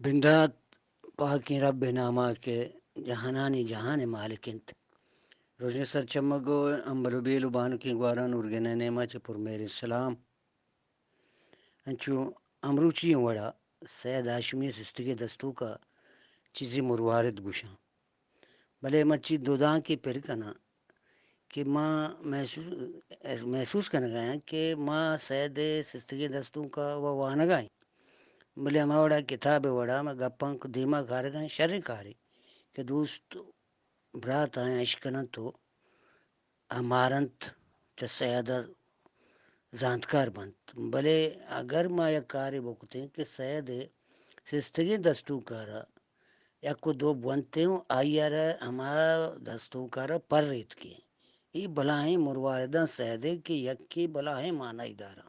بندات پاکیں رب ءِ نام ءَ کہ جہانانی جہان ءِ مالک اِنت۔ رژن سرچمگ ءُ امبل ءُ بیل ءُ بانکیں گواراں نورگن ءِ نیم ءَ چہ پرمہریں سلام۔ انچو امروچی وڑ ءَ سید ہاشمی ءِ سستگیں دستونک ءَ چیزے مروارد گوشاں۔ بلے مرچی دو دانکے پر کناں کہ ما محسوس، محسوس کنگ ءَ آں کہ ما سید ءِ سستگیں دستونک ءَ وانگ ءَ ایں، بلے ہما وڑ ءَ کتاب ءِ وڑ ءَ ما گپاں دیم ءَ کارگ ءَ ایں، شریں کارے کہ دوست برات آیاں اشکن اَنت ءُ آ مار اَنت، چہ سید ءَ زانتکار بنت۔ بلے اگر ما یک کارے بکتیں کہ سید ءِ سستگیں دستونک ءَ را یک ءُ دو بونتیں ءُ آئی ءَ را ہما دستونک ءَ را پر ریتکیں، اے بلاہیں مروارداں سید ءِ کہ یکے بلاہیں معنی داراں۔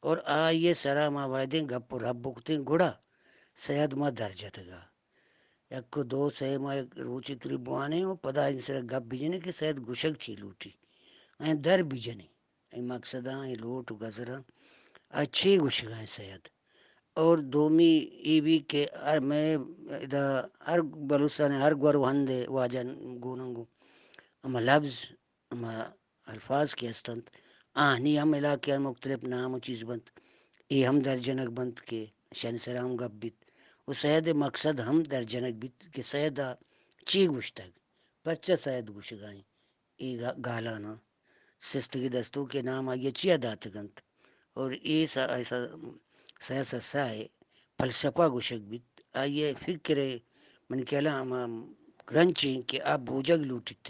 اور آئی ءِ سرا ما بایدیں گپ ءُ رپ بکتیں، گڑا سید ما در جتگ ءَ۔ یک ءُ دو سئے ما یک روچے توری بوانیں ءُ پدا آئی سرا گپ بجنیں کہ سید گوشگ چی لوٹی، آیاں در بجنیں۔ اے مقصداں، اے لوٹ ءُ گزراں، آ چے گوشگ ءَ ایں سید؟ اور دومی اے بھی کہ ہر مئے ادا ہر بلوچستان ءِ ہر گور ءُ ہند ءِ واجہ گون اَنت، گوں ہما لبز، ہما الفاظ کہ ہست اَنت، آہانی ہم علاقہ ءَ مختلف نام ءُ چیز بنت، اے ہم در جنگ بنت کہ شانی سرا ہم گپ بیت ءُ سید ءِ مقصد ہم در جنگ بیت کہ سید ءَ چے گوشتگ، پرچا سید گوشگ ءَ ایں۔ اے گا-، گالاناں سستگیں دستونک ءِ نام آئی ءَ چیا داتگ اَنت؟ اور اے سا-، ایسا سیاست سا ءِ فلسفہ گوشگ بیت، آئی ءِ فکر ءِ من خیال ءَ ہما گرنچ ایں کہ آ بوجگ لوٹیت۔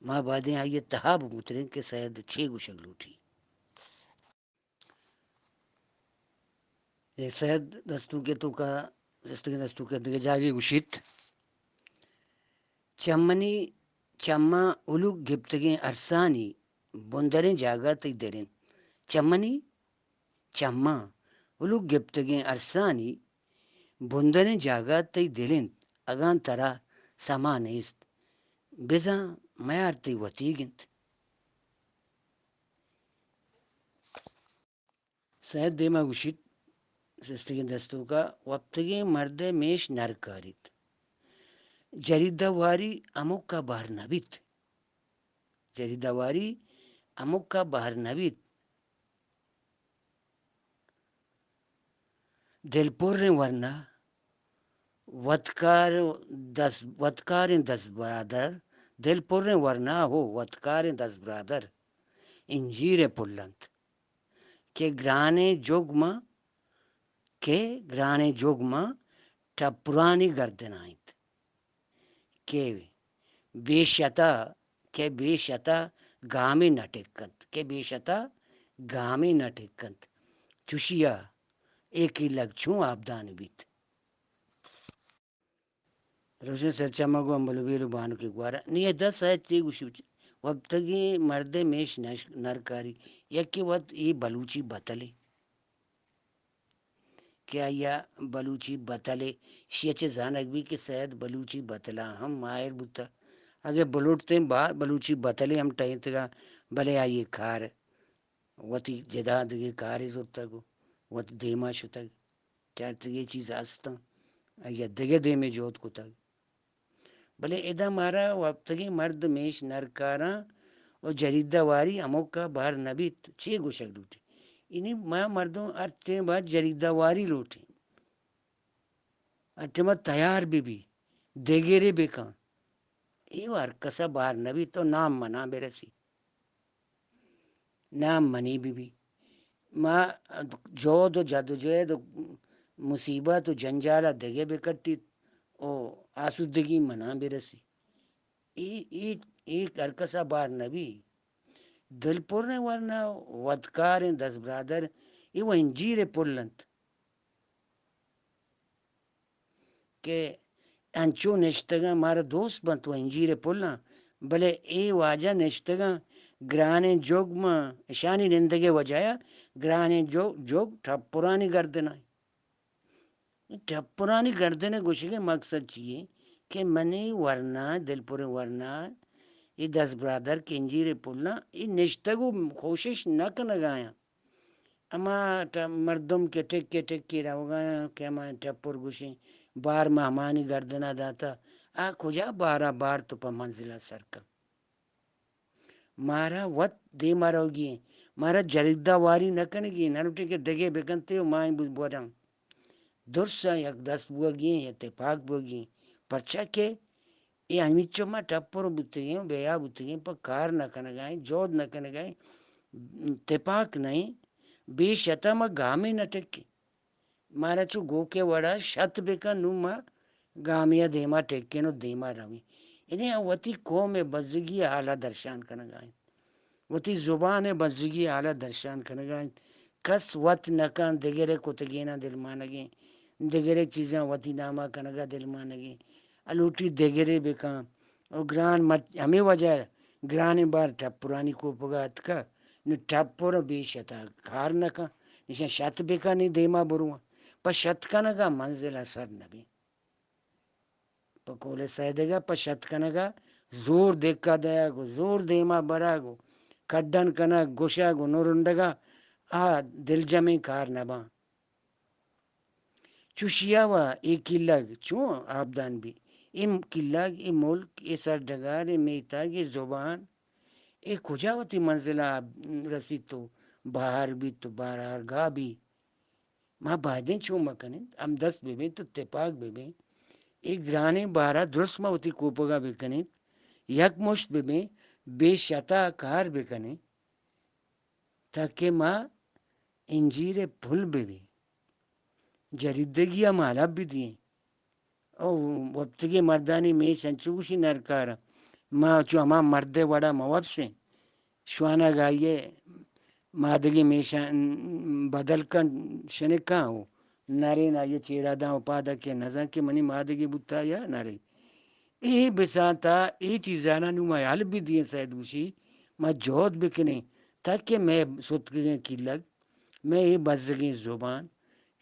ما بایدیں آئی ءِ تہا بمتریں کہ سید چے گوشگ لوٹی۔ اے سید دستونک ءِ توکا، سستگیں دستونک ءِ دگہ جاگے گوشیت، چمنی چماں الوگ گپتگیں ارسانی بندریں جاگہ تئی دل اِنت۔ چمنی چماں الوگ گپتگیں ارسانی بندریں جاگہ تئی دل اِنت، اگاں ترا سما نیست، بزاں میار تئی وتیگ اِنت۔ سید دیما گوشیت، سستگیں دستونکا، وپتگیں مردءِ میش نر کاریت۔ جریدہ واری ہمکا بہر نہ بیت۔ جریدہ واری ہمکا بہر نہ بیت۔ دلپریں ورنا وتکار دست، وتکاریں دست برادر، دلپریں ورنا ہو وتکاریں دست برادر، انجیرءِ پل اَنت کہ گرانیں جگ ماں، کہ گرانیں جگ ماں ٹپرانی گردن ءَ اِنت۔ کہ بے شتا، کہ بے شتا گامے نہ ٹک اَنت، کہ بے شتا گامے نہ ٹک اَنت۔ چوشیا اے کلگ چوں آبدان بیت؟ روشن سرچمگ ءُ امبل ءُ بیل ءُ بانکیں گوارا۔ نی ادا سید چے گوشی؟ وپتگیں مردءِ میش نش-، نر کاری۔ یکے وت اے بلوچی بتلے کہ آئی ءَ بلوچی بتلے، ایشی ءَ چہ زانگ بیت کہ سید بلوچی بتلاں ہم ماہر بوتگ۔ اگہ بلوٹتیں با-، بلوچی بتلے ہم ٹہینتگ اَنت، بلے آئی ءِ کار وتی جتا دگہ کارے زرتگ ءُ وت دیما شتگ۔ چارتگیں چیز ہست اَنت، آئی ءَ دگہ دیمے جہد کتگ۔ بلے ادا مارا وپتگیں مرد میش نر کاراں ءُ جریدہ واری ہمکا بہر نہ بیت، چے گوشگ لوٹی؟ یعنی ما مردم ہر ٹیم باید جریدہ واری لوٹیں، ہر ٹیم تیار بہ بی، دگرے بکن۔ اے ہر کسا بہر نہ بیت ءُ نام منا برسی۔ نام منی بہ بی۔ ما جہد ءُ جدوجہد ءُ مصیبت ءُ جنجال ءَ دگہ بہ کٹیت ءُ آسودگی منا برسی۔ اے، اے، اے ہر کسا بہر نہ بی۔ دلپریں ورنا وتکاریں دست برادر، اے وَ انجیرءِ پل اَنت۔ کہ انچو نشتگاں مارا دوست بنت ءُ انجیرءِ پلاں، بلے اے واجہ نشتگاں گرانیں جگ ماں، اشانی نندگءِ وجہ ءَ گرانیں جو-، جگ ٹپرانی گردن ءَ۔ ٹپرانی گردن ءِ گوشگ ءِ مقصد چی اِنت کہ منی ورنا، دلپریں ورنا، اے دست برادر کہ انجیرءِ پلاں، اے نشتگ ءُ کوشش نہ کنگ ءَ آیاں۔ ہما ٹ-، مردم کہ ٹکے ٹکے روگا کہ ہما ٹپر گوشیں، بار مہمانی گردنا داتا، آ کجا بارا بار تو پہ منزلا سر کن؟ مارا وت دیما روگی ایں، مارا جریدہ واری نہ کنگی، نہ لوٹیں کہ دگے بکنتے و ما ایں بوت بوراں۔ درساں یک دست بوگی ایں یا تپاک بوگی ایں، پرچا کہ اے ہمینچو ما ٹپر بوتگیں و بیا بوتگیں، پہ کار نہ کنگا ایں، جہد نہ کنگا ایں، تپاک نہ ایں، بے شتا ما گامے نہ ٹکیں۔ مارا چو گوکے وڑا شت بکن، نوں ما گامے ء دیما ٹکیں و دیما رویں۔ یعنی آ وتی قوم ء بزگی ء حالا درشان کنگا انت، وتی زبان ء بزگی ء حالا درشان کنگا انت۔ کس وت نکن، دگرے کتگیناں دلمانگیں، دگرے چیزاں وتی ناما کنگا دلمانگیں، الوٹی دگرے بکن۔ و گران مچ-، ہمے وجہ ء گرانیں بار ٹپرانی کوپگا اتکا، نوں ٹپر بے شتا کار نکن، نشان شت بکن نی دیما برواں۔ پہ شت کنگا منزلا سر نبیں۔ پہ قول سیدگا پہ شت کنگا زور دکا دیگ و زور دیما برگ و کڈن کنگ، گشگ و نرنڈگا آ دلجمیں کار نباں۔ چوشیا و اے کلگ چون آبدان بی؟ اے کلگ، اے ملک، اے سرڈگار، اے میتگ، اے زبان، اے کجا وتی منزلا رسیت و بہر بیت و بارارگاہ بی؟ ما بایدیں چون مکنیں، ہمدست ببیں تو تپاک ببیں۔ اے گرانیں بارا درست ما وتی کوپگا بکنیں، یک مشت ببیں، بے شتا کار بکنیں، تاکہ ما انجیر پل ببیں، جریدگی ہم حلب بدیں۔ او وپتگیں مردانی میش انچو گوشی نرکارا، ما چو ہما مردے وڑا ما وپسیں۔ شوانگ آئی ء مادگیں میشاں بدل کن شنکاں و نرین آئی ء چیرا داں و پادا کہ نزان کہ منی مادگیں بوتا یا نرین۔ اے بسانتا اے چیزانا نوں ما حل بدییں سید گوشی، ما جہد بکنیں تاکہ مئے ستکگیں کلگ، مئے اے بزگیں زبان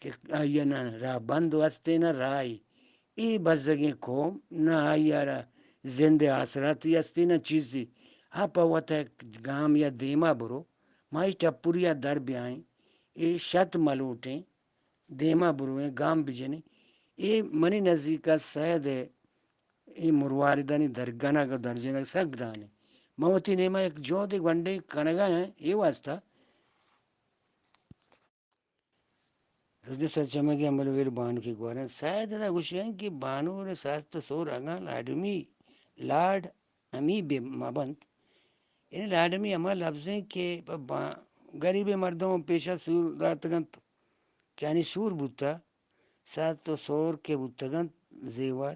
کہ آئی ء نہ راہ بند و استیں نہ راہے۔ اے بزگیں قوم نہ آئی ء را زند ء آسراتی استیں نہ چیزے۔ آ پہ وت ء گام یا دیما برو، ما اے ٹپری ء در بیائیں، اے شت ملوٹیں، دیما برویں، گام بجنیں۔ اے منی نزیک ء سید ء اے مرواردانی درگنگ ء درجنگ سک گرانیں۔ من وتی نیما یک جہدے گونڈیں کنگا آں اے واسطہ۔ رد سرچمگی امل ویر بانکی گوارن سید ادا گوشی انت کہ بانور ساست و سور اگاں لاڈمی، لاڈ امی بہ مبنت۔ یعنی لاڈمی ہما لفظیں کہ پہ با-، گریبیں مردم پیشا سور داتگ انت، کہ آنی سور بوتا، ساست و سور کہ بوتگ انت زیور،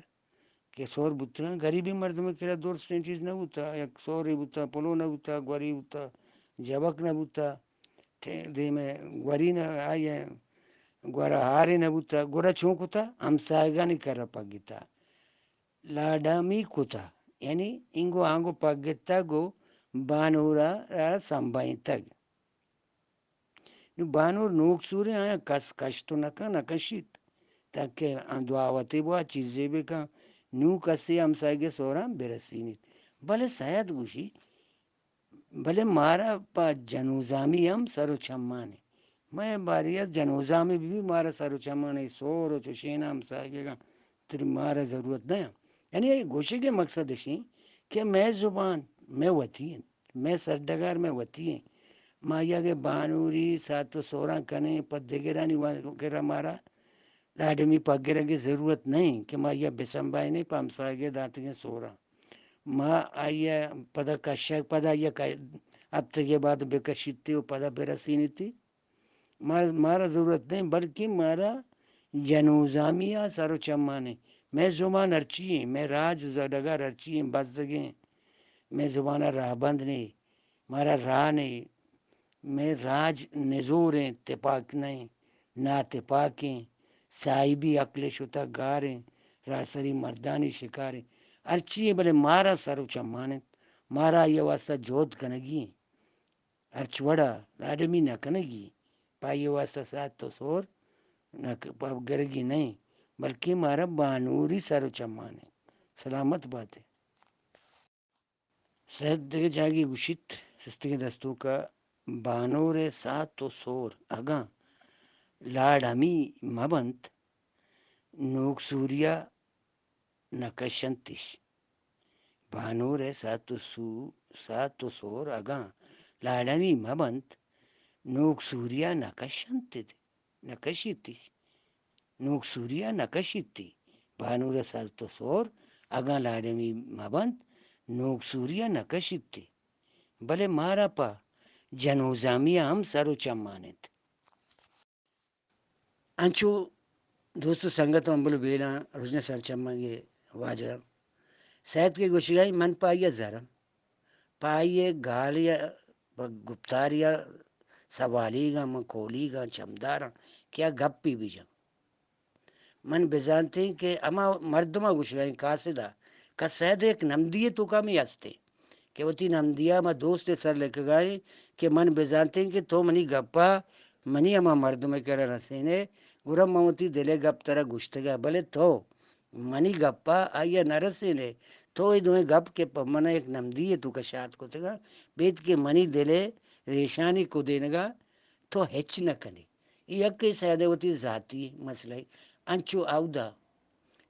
کہ سور بوتگاں، گریبیں مردمے کرا درستیں چیز نہ بوتا، یک سورے بوتا، پلو نہ بوتا، گوری بوتا، جبک نہ بوتا، ٹھے-، دیمے گوری نہ، آئی ء گورا ہارے نہ بوتا، گڑا چون کتا؟ ہمساہگانی کرا پگتا، لاڈامی کتا، یعنی اینگو آنگو پگتا گو بانورا را سمبھائینتگ۔ نوں بانور نوک سوریں، آیاں کس کشت و نہ کن، نہ کشیت، تاکہ آ دعوتے بوا، چیزے بکن، نوں کسے ہمساہگے سوراں برسینیت۔ بلے سید گوشی، بلے مارا پہ جنوزامی ہم سر و چمانے۔ مئے باری از جنوزامی بی بی مارا سر و چمانے، سور و چشین ہمساہگے گا تری مارا ضرورت نہ۔ یعنی اے گوشگے مقصد اشیں کہ مئے زبان مئے وتی انت۔ مئے سرڈگار مئے وتی ایں۔ ما آئی ء اگہ بانوری سات و سوراں کنیں، پہ دگرانی وا-، کرا مارا لاڈمی پگرگ ء ضرورت نہ انت کہ ما آئی ء بہ سمبھائینیں پہ ہمساہگ ء داتگیں سوراں۔ ما آئی ء پدا کشگ، پدا آئی ء ک-، ہپتگے بعد بہ کشیتی و پدا بہ رسینیتی۔ ما-، مارا ضرورت نہ انت، بلکیں مارا جنوزامی ء سر و چمان انت۔ مئے زبان ہرچی انت، مئے راج ز-، ڈگار ہرچی انت، بزگیں۔ مئے زبان ء راہبند نے، مارا راہ نے، مئے راج نزور انت، تپاک نہ انت، ناتپاک انت، صاحبی عقل شتگ گار انت، راہسری مردانی شکار انت۔ ہرچی انت، بلے مارا سر و چمان انت، مارا آئی ء واسطہ جہد کنگی انت۔ ہرچ وڑا لاڈمی نہ کنگی، پہ آئی ء واسطہ ساعت و سور نہ ک-، پہ گرگی نہ انت، بلکیں مارا بانوری سر و چمان انت۔ سلامت بات ئے۔ سید دگہ جاگے گوشیت، سستگیں دستونک ء بانور ءِ ساعت و سور اگاں لاڈ ہمی مہ بنت، نوک سوریا نہ کشنتش۔ بانور ءِ ساعت و سو-، ساعت و سور اگاں لاڈ ہمی مہ بنت، نوک سوریا نہ کشنت، نہ کشیتش۔ نوک سوریا نہ کشیتی۔ بانور ءِ ساعت و سور اگاں لاڈ ہمی مہ بنت، نوک سوریا نہ کشیتی۔ بلے مارا پہ جنوزامی ءَ ہم سر و چمان انت۔ انچو دوست و سنگت و امبل و بیلاں، رژن سرچمگ ءِ واجہ سید کہ گوشگائی من پہ آئی ءَ زراں، پہ آئی ءِ گالی ءَ، پہ گپتاری ءَ سوالیگاں، من کولیگاں، چمداراں کہ آ گپی بجن۔ من بزانتیں کہ ہما مردم ءَ گوشگائی قاصد ءَ کہ سید یک نمدی ءِ توکا ہمے ہستیں کہ وتی نمدی ءَ ما دوست ءِ سر لکھگائی کہ من بزانتیں کہ تو منی گپا منی ہما مردم ءِ کرا رسینے، گڑا من وتی دل ءِ گپ ترا گوشتگا، بلے تو منی گپا آئی ءَ نہ رسینے۔ تو اے دوئیں گپ کہ پہ من یک نمدی ءِ توکا شات کتگا، بیت کہ منی دل ءِ ریشانی کدینگا تو ہچ نہ کنے۔ اے یکے سید ءِ وتی ذاتی مسئلہ ءِ۔ انچو اودا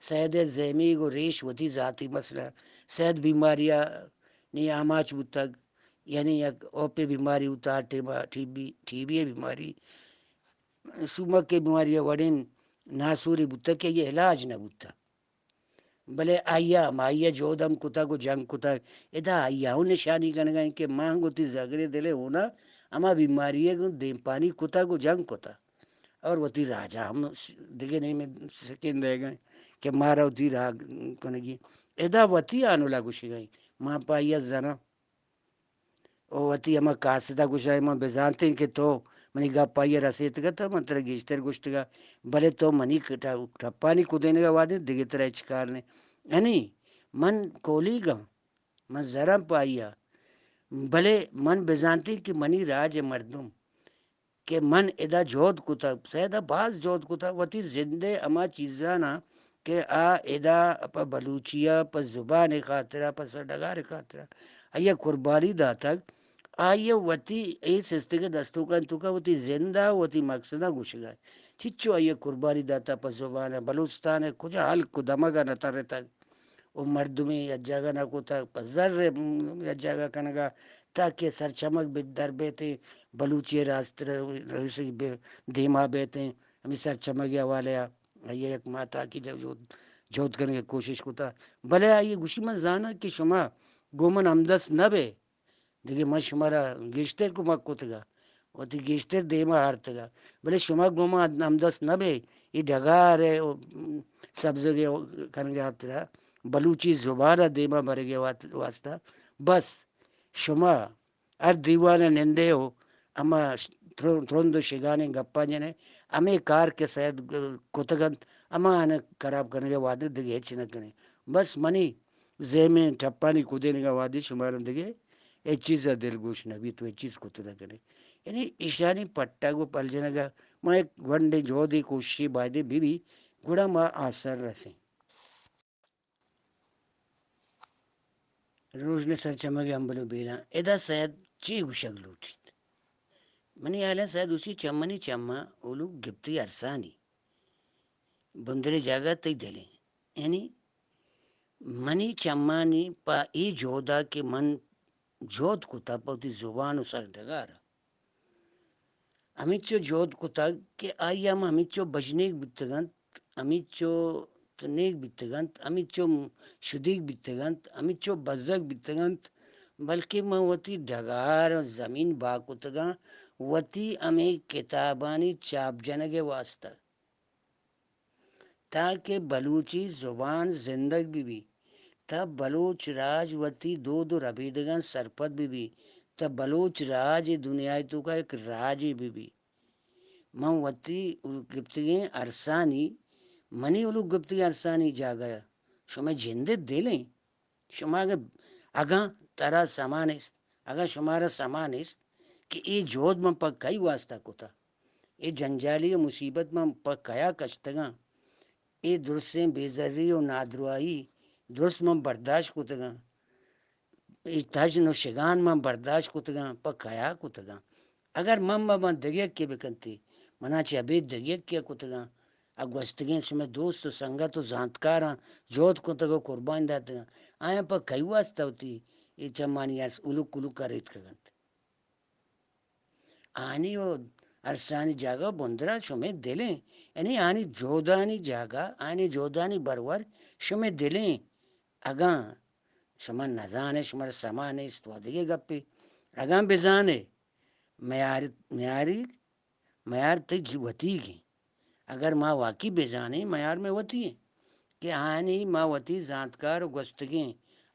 سید ءِ زیمیگ و ریش وتی ذاتی مسئلہ۔ سید بیماری ءَ نی آماچ بوتگ، یعنی یک اوپے بیماری بوتگ، ٹی بی، ٹی بی، ٹی بی ءِ بیماری، سومک ءِ بیماری ءَ وڑیں ناسورے بوتگ کہ آئی ءِ علاج نہ بوتگ۔ بلے آئی ءَ ہمائی ءَ جہد ہم کتگ و جنگ کتگ۔ ادا آئی ءَ ہوں نشانی کنگا انت کہ من گوں وتی زگرے دلے ہونا ہما بیماری ءَ گوں دیمپانی کتگ و جنگ کتگ۔ اور وتی راجا ہم دگہ نیمے سکین دئیگا انت کہ مارا وتی راہ کنگی۔ ادا وتی آنولا گوشگا انت، من پہ آئی ءَ زراں۔ او وتی ہما قاصدا گوشاں، من بزانتیں کہ تو منی گپ آئی ءَ رسیتگ ات، من ترا گیشتر گوشتگ ات، بلے تو منی کٹ-، ٹپانی کدینگ ءَ وہدے دگہ ترا ہچ کار نہ انت۔ من کولیگاں، من زراں پہ آئی ءَ، بلے من بزانتیں کہ منی راج ءِ مردم کہ من ادا جہد کتگ، سید ءَ باز جہد کتگ، وتی زند ءِ ہما چیزاناں کہ آ ادا پہ بلوچی ءَ، پہ زبان ءِ خاطر ءَ، پہ سرڈگار ءِ خاطر ءَ آئی ءَ قربانی داتگ، آئی ءَ وتی اے سستگ ءِ دستونکانی توکا وتی زند ءَ، وتی مقصداں گوشگ ءَ۔ چچو آئی ءَ قربانی داتگ پہ زبان ءَ، بلوچستان ءِ کجا ہلک و دمگ ءَ نہ ترتگ۔ و مردمے یک جاگہ نہ کتگ، پہ زر یک جاگہ کنگ ءَ تاکہ سرچمگ بہ در بیتیں، بلوچی ءِ راست ر-، رئیس بہ دیما بیتیں، ہمے سرچمگ ءِ حوالہ ءَ آئی ءَ یک ماہتاکی جہد، جہد کنگ ءِ کوشش کتگ۔ بلے آئی ءَ گوشی، من زاناں کہ شما گوں من ہمدست نہ بئے، دگہ من شمارا گیشتر کمک کتگ ءَ، وتی گیشتر دیما آرتگ ءَ، بلے شما گوں ما ہمدست نہ بئے، اے ڈگار ءِ سبزگ ءِ کنگ ءِ ہاترا، بلوچی زبان ءَ دیما برگ ءِ وات-، واسطہ بس شما ہر دیوان ءَ نندے و ہما ش-، تر-، ترند و شگانیں گپاں جنے، ہمے کار کہ سید گ-، کتگ انت، ہما آناں خراب کنگ ءِ وہدے دگہ ہچ نہ کنے۔ بس منی زیمیں ٹپانی کدینگ ءَ وہدے شمارا دگہ ہچ چیز ءَ دلگوش نہ بیت و ہچ چیز کت نہ کنے۔ یعنی ایشانی پٹگ و پلجنگ ءَ ما یک گونڈیں جہدے کوششے بایدے بہ بی، گڑا ما آسر رسیں۔ روژن ءِ سرچمگ ءِ ہمبل و بیلاں، ادا سید چے گوشگ لوٹیت؟ منی ہیال ءَ سید گوشی، چہ منی چماں اولوک گپتی ارسانی۔ بندرے جاگہ تئی دلیں۔ یعنی منی چمانی پہ اے جہد ءَ کہ من جہد کتگ پہ وتی زبان و سرڈگار ءَ، ہمینچو جہد کتگ کہ آئی ءَ ہم ہمینچو بژنیگ بوتگ انت، ہمینچو تنیگ بیتگ انت، ہمینچو شدیگ بیتگ انت، ہمینچو بزگ بیتگ انت، بلکیں من وتی ڈگار ءُ زمین بہا کتگاں وتی ہمے کتابانی چاپ جنگ ءِ واستہ، تاکہ بلوچی زبان زندگ بہ بی، تا بلوچ راج وتی دود ءُ ربیدگاں سرپد بہ بی، تا بلوچ راج اے دنیا ءِ توکا یک راجے بہ بی۔ من وتی گپتگیں ارسانی، منی اولوک گپتگیں ارسانی جاگہ ءَ شمئے جند ءِ دل ایں۔ شما اگاں، اگاں ترا سما نیست، اگاں شمارا سما نیست کہ اے جہد من پہ کئی واسطہ کتا، اے جنجالی ءُ مصیبت من پہ کیا کشتگاں، اے درسیں بے زری ءُ نادراہی درست من برداشت کتگاں۔ اے تژن ءُ شگان من برداشت کتگاں، پہ کیا کتگاں؟ اگر من مہ باں دگہ یکے بکنتی، منا چہ ابید دگہ یکے کتگاں۔ ءُ گوستگیں شمئے دوست ءُ سنگت ءُ زانتکاراں جہد کتگ ءُ قربان داتگاں۔ آیاں پہ کئی واسطہ وتی اے چمانی ارس الک الک ءَ ریتکگ انت؟ آنی ءُ ارسانی جاگہ بندرا شمئے دل ایں، یعنی آنی جہدانی جاگہ، آنی جہدانی برور شمئے دل ایں۔ اگاں شما نزانے، شمارا سما نیست، وا دگہ گپے۔ اگاں بزانے، میار، میاری، میار تئی جی وتیگ ایں۔ اگر ما واقعی بزانیں، میار مئے وتی ایں کہ آنی ما وتی زانتکار ءُ گوستگیں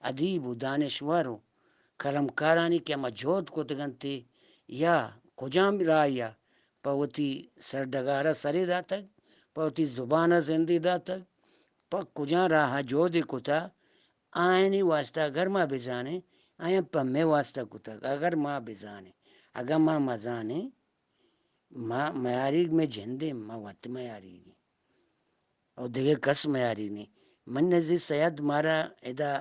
ادیب ءُ دانشور ءُ قلمکارانی کہ ہما جہد کتگ انت یا کجام راہے ءَ پہ وتی سرڈگار ءَ سرے داتگ، پہ وتی زبان ءَ زندے داتگ، پہ کجام راہ ءَ جہدے کتہ، آیانی واسطہ اگر ما بزانیں، آیاں پہ مئے واسطہ کتگ۔ اگر ما بزانیں، اگاں ما مزانیں، ما میاریگ مئے جند ایں، ما وت میاریگ ایں۔ ءُ دگہ کس میاریگ نہ ایں۔ منی نزیک سید مارا ادا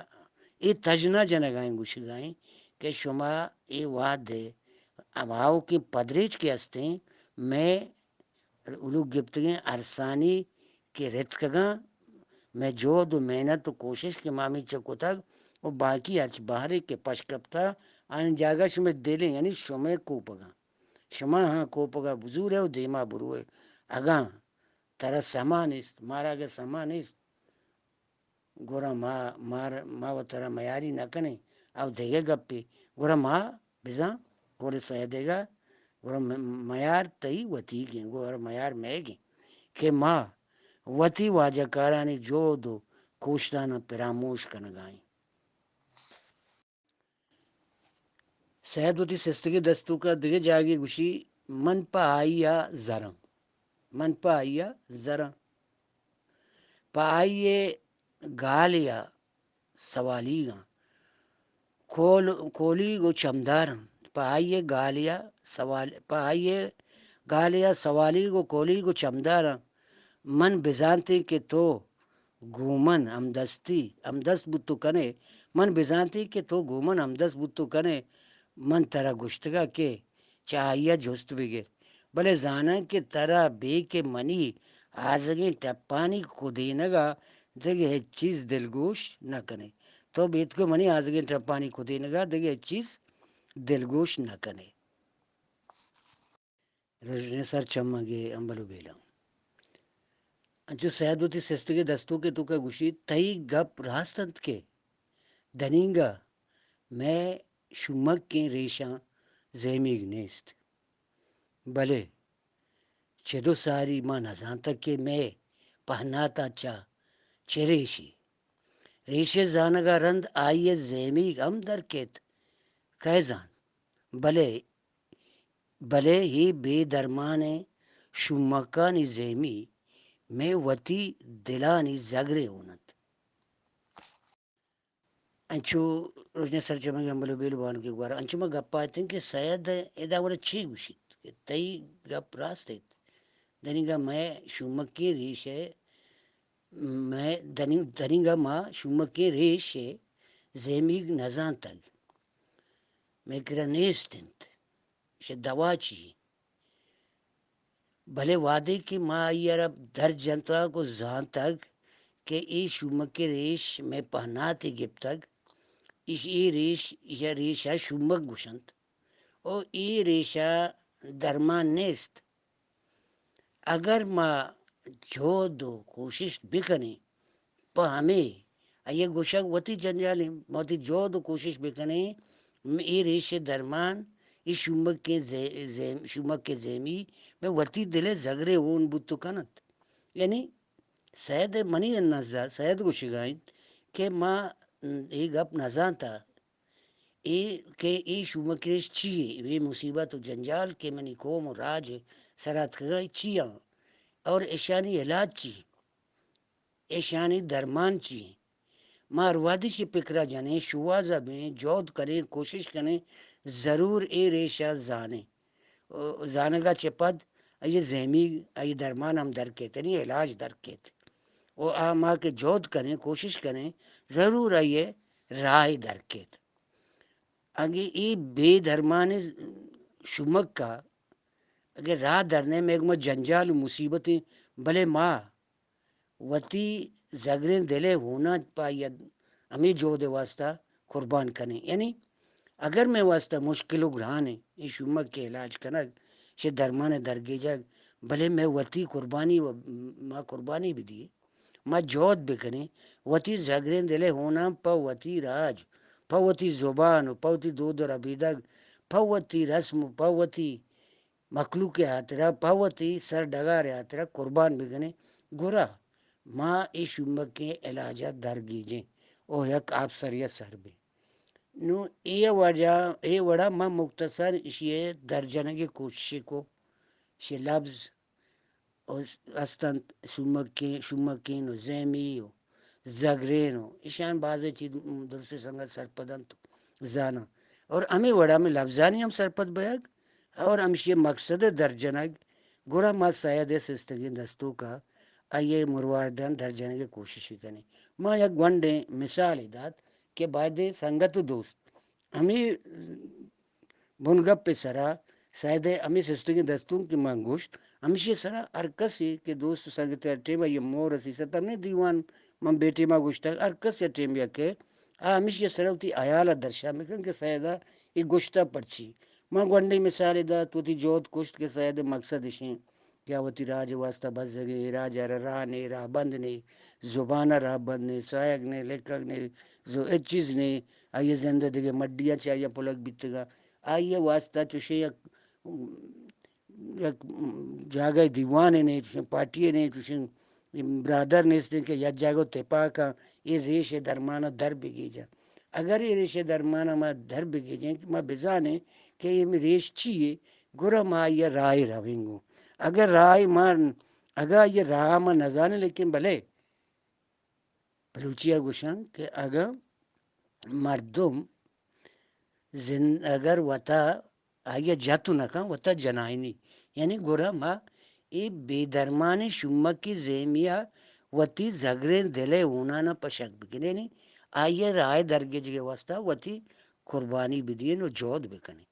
اے تژنا جنگا ایں، گوشگا ایں کہ شما اے وہد ءَ آؤکیں پدریچ کہ ہستیں، مئے الوگ گپتگیں ارسانی کہ رتکگاں، مئے جہد ءُ محنت ءُ کوشش کہ ما ہمینچک کتگ ءُ باقی ہرچ بہرے کہ پش کپتہ، آیانی جاگہ شمئے دل ایں، یعنی شمئے کوپگاں۔ شما ہاں کوپگا بزورئے ءُ دیما بروئے۔ اگاں ترا سما نیست، مارا اگہ سما نیست، گڑا ما، مار، ما و ترا میاری نہ کنیں۔ او دگہ گپے، گڑا ما بزاں، قول سیدیگا، گڑا م-، میار تئی وتیگیں، گڑا میار مئیگیں کہ ما وتی واجہ کارانی جہد و کوشتاناں پراموش کنگائیں۔ سید وتی سستگیں دستونک ء دگہ جاگہے گوشی، من پہ آئی ء زراں، من پہ آئی ء زراں، پہ آئی ء گالے ء سوالیگاں، کول، کولیگ و چمداراں، پہ آئی ء گالے ء سوال، پہ آئی ء گالے ء سوالیگ و کولیگ و چمداراں۔ من بزانتیں کہ تو گوں من ہمدستی، ہمدست بوت کنئے، من بزانتیں کہ تو گوں من ہمدست بوت کنئے، من ترا گوشتگ کہ چہ آئی ء جست بگر، بلے زاناں کہ ترا بے کہ منی آزگیں ٹپانی کدینگ ء دگہ ہچ چیز دلگوش نہ کنئے۔ تو بیت کہ منی آزگیں ٹپانی کدینگ ء دگہ ہچ چیز دلگوش نہ کنئے۔ رژن سرچمگ ء امبل و بیلاں۔ انچو سید وتی سستگیں دستونک ء توکا گوشیت، تئی گپ راست انت کہ دنینگا مئے شومکیں ریشاں زہمیگ نیست۔ بلے چد و ساری ما نزانتگ کہ مئے پہناتاں چہ چہ ریشے۔ ریش ء زانگ ء رند آئی ء زہمیگ ہم در کیت۔ کئے زانت؟ بلے بلے اے بے درمانیں شومکانی زہمی مئے وتی دلانی زگرے ہون انت۔ انچو رژن سرچمگ امبل و بیل بانک ء گورا انچو ما گپ ء اتیں کہ سید ادا گورا چی گوشیت کہ تئی گپ راست ایت۔ دنیگا مئے شومکیں ریش ء، مئے دنی-، دنیگا ما شومکیں ریش ء زہمیگ نزانتگ۔ مئے کرا نیست انت۔ ایشی دوا چی؟ بلے وہدے کہ ما آئی ء را در جنتگ و زانتگ کہ اے شومکیں ریش مئے پہناتے گپتگ، ایش، اے ریش، ایشا ریش ء شومک گوشنت و اے ریش ء درمان نیست۔ اگر ما جہد و کوشش بکنیں، پہ ہمے، آئی ء گوشگ وتی جنجالیں، ما وتی جہد و کوشش بکنیں، م-، اے ریش ء درمان، اے شومکیں زے-، زے-، شومکیں زیمی، مئے وتی دل ء زگرے ہون بوت کنت۔ یعنی سید ء منی نزا، سید گوشگا انت کہ ما اے گپ نزانتا، اے کہ اے شومکیں ریش چی یے؟ اے مصیبت و جنجال کہ منی قوم و راج سرا اتکگاں، اے چی آں؟ اور اشانی علاج چی؟ اشانی درمان چی؟ ما ہر وہدی چہ پکرا جنیں، شوہازا بیں، جہد کنیں، کوشش کنیں، ضرور اے ریشا زانیں۔ و زانگا چہ پد آئی زہمی، آئی درمان ہم در کیت، یعنی علاج در کیت۔ و آ ما کہ جہد کنیں، کوشش کنیں، ضرور آئی راہ در کیت۔ اگہ اے بے درمان شومکا اگہ راہ در نئیں، مئے گوما جنجال و مصیبتیں، بلے ما وتی زگریں دل ءِ ہوناں پہ آئی ءَ ہمے جہد ءِ واسطہ قربان کنیں۔ یعنی اگر مئے واسطہ مشکل و گران ایں اے شومک ءِ علاج کنگ، شے درمان ءِ درگیجگ، بلے مئے وتی قربانی و ما قربانی بدیے۔ ما جہد بکنیں، وتی زگریں دل ءِ ہوناں پہ وتی راج، پہ وتی زبان و پہ وتی دود و ربیدگ، پہ وتی رسم و پہ وتی مخلوق ءِ ہاترا، پہ وتی سر ڈگار ءِ ہاترا قربان بکنیں، گڑا ما اے شومکیں علاج ءَ درگیجیں و یک آپسرے ءَ سر بیں۔ نوں اے وجہ، اے وڑا من مختصر ایشی ءِ درجنگ ءِ کوششے کو، شے لبز و است انت شومکیں، شومکین و زیمی و زگرین و ایشان بازیں چیز درسیں سنگت سرپد انت و زاناں۔ اور ہمے وڑا ہمے لبزانی ہم سرپد بیگ اور ہمشی مقصد ءِ درجنگ، گڑا ما سید ءِ سستگیں دستونک ءَ آئی ءِ مروارداں درجنگ ءِ کوشش کنیں۔ ما یک گونڈیں مثالے دات کہ بایدیں سنگت و دوست ہمے بنگپ ءِ سرا سید ءِ ہمے سستگیں دستونک کہ من گوشت، ہمشی ءِ سرا ہر کسے کہ دوست و سنگتے ہر ٹیم ءَ آئی ءِ مور ءَ سیست ہم نئیں، دیوان من بے ٹیم ءَ گوشتگ، ہر کسے ءَ ٹیم یک ءَ آ ہمشی ءِ سرا وتی ہیال ءَ درشان بکن کہ سید ءَ اے گوشتہ پرچی۔ من گونڈیں مثالے دات، وتی جہد کشت کہ سید ءِ مقصد اش انت کہ آ وتی راج ءِ واسطہ بزگیں، اے راج ءَ را راہ نے، راہ بند نے، زبان ءَ راہ بند نے، ساہگ نے، لکھگ نے، زو ہچ چیز نے، آئی ءِ زند ءِ دگہ مڈیاں چہ آئی ءَ پلگ بیتگ ءَ۔ آئی ءِ واسطہ چوشیں یک، یک جاگہ ءِ دیوانے نے، چوشیں پارٹی نے، چوشیں برادر نیستیں کہ یک جاگہ ءَ تپاک آں، اے ریش ءِ درمان ءَ در بگیجاں۔ اگر اے ریش ءِ درمان ءَ ما در بگیجیں کہ ما بزانیں کہ اے ریش چی یے، گڑا ما آئی ءِ راہ ءَ رویں گوں۔ اگر راہ ءَ ما، اگاں آئی ءِ راہ ءَ ما نزانیں، لیکن بلے بلوچی ءَ گوشاں کہ اگاں مردم زند-، اگر وتا آئی ءَ جت نہ کن، وتا جنائینی، یعنی گڑا ما اے بے درمانیں شومکیں زیمی ءَ وتی زگریں دل ءِ ہوناں پشک بکنیں، یعنی آئی ءِ راہ ءِ درگیجگ ءِ واسطہ وتی قربانی بدئیں و جہد بکنیں۔